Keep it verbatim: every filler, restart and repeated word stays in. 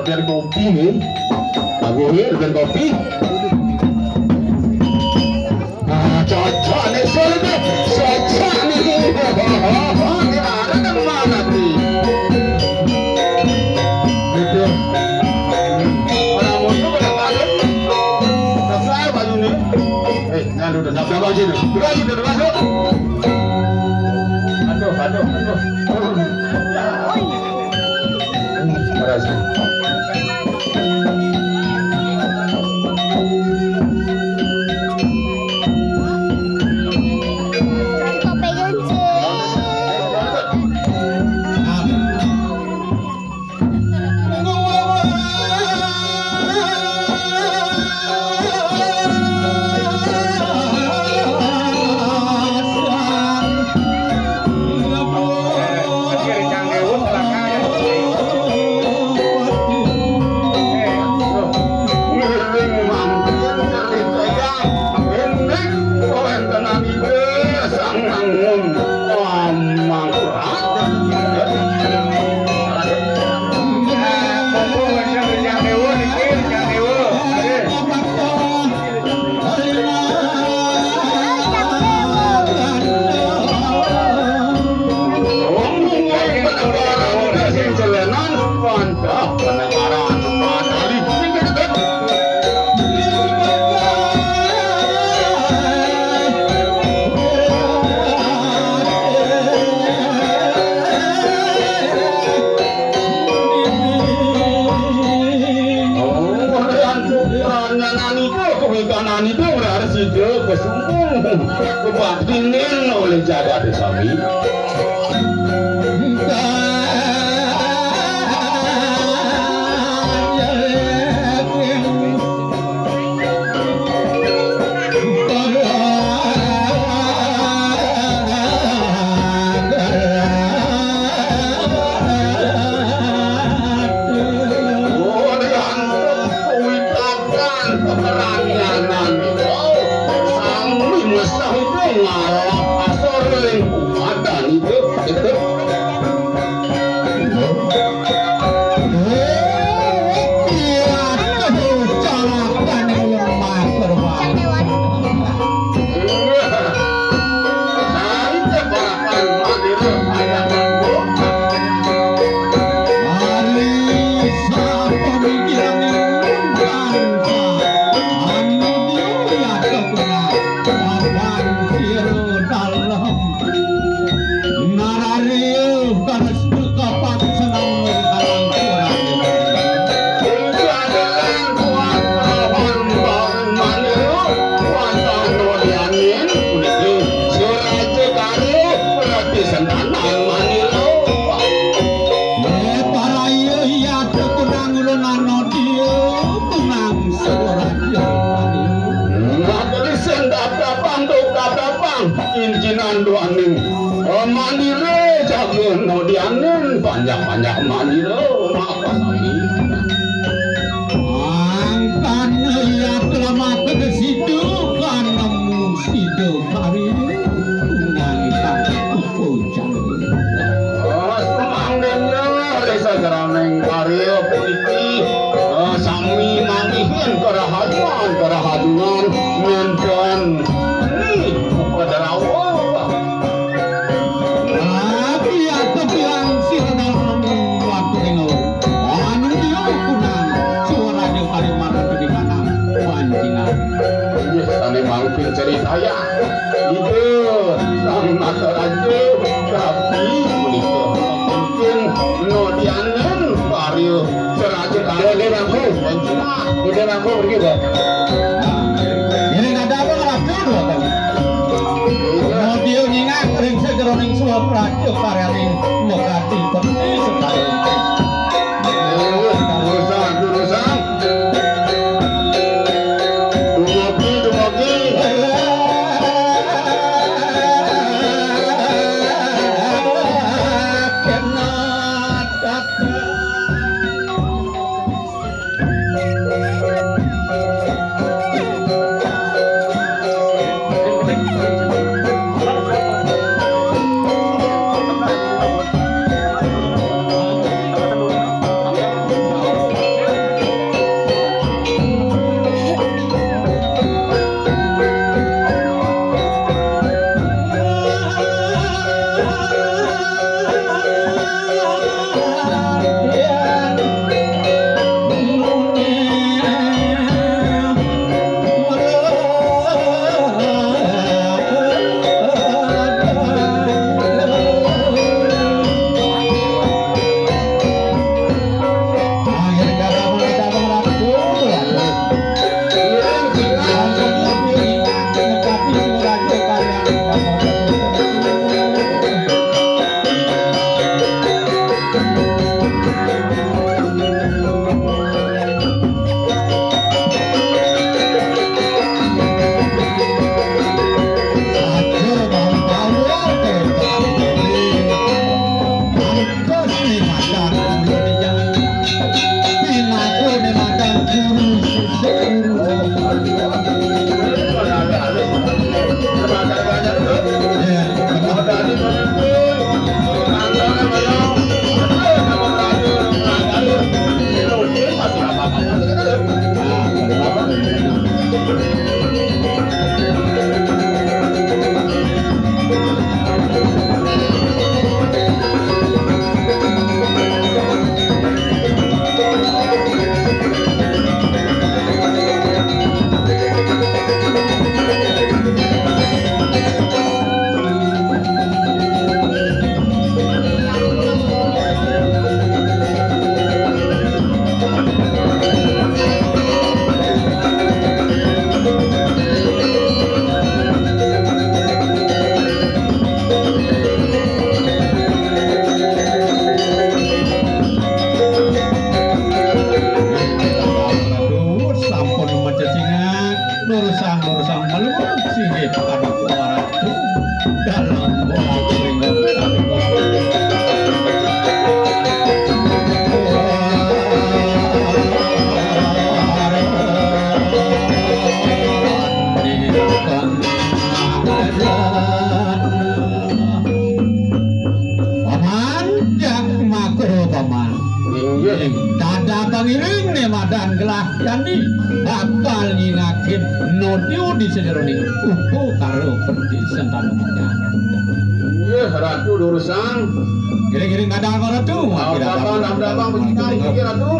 Dari kopi nih. Aku nih, dari kopi. Ah, cocok nih, sorry nih. Cocok nih. Ini ada yang mana nih? Gitu. Orang musuh kena kaget. Selesai baju nih. Eh, nah, udah, udah, udah, baju nih. Udah, udah, udah, masuk. Aduh, aduh, aduh. Terima kasih. Nyanani itu, kuwi kanani itu ora resida kesumbung. Kebaktinen oleh jagat sami. Ora antuk kuwi kapan peperanyanan itu sami mesah itu ngalap asor ning kuwatan itu. Itu. Narariuh karestu kapaksanan ing alang kurang. Ing adalan kuat lawan bangun manira, wantah nodianin puniki Suraja Karya Rati Sentanan manira. Eh, paraya yata kunang ulun anodia kunang Suraja Karya. Ngakeli sendap dapang, dok dap dapang. Incinan duaning, eh, mandira jaga nodianin panjak-panjak mandira maka sami. Mangkana iya telah maka sida kanemu sida kari nangkang kukucan. Sumangginya ring sajeroning karya puniki, eh, sami manggihin karahajuan, karahajuan nenten nih upadrawa. Tapi aku bilang sira dalam waktu ini, anu dia kunang suaranya kalimaran di mana pancingan. Inggih, sane mangkin ceritaya. Ida Sang Nataraja, tapi punika mungkin nodianen karya seraja karya. Ida mangku. Ida mangku mriki, Mbah. Ini ada apa ngerasa dua tahun? Nodi nyingak ring sajeroning suwa praja karyaning mekati peti sekali. Urusan, urusan. Dumugi, dumugi. Andi bakal nyinakin nodi-odi sajeroning upu karo Perti Sentana Muda. Inggih, Ratu durusang. Giring-giring kadang, Ratu. Abang, abang, abang, inggih, Ratu.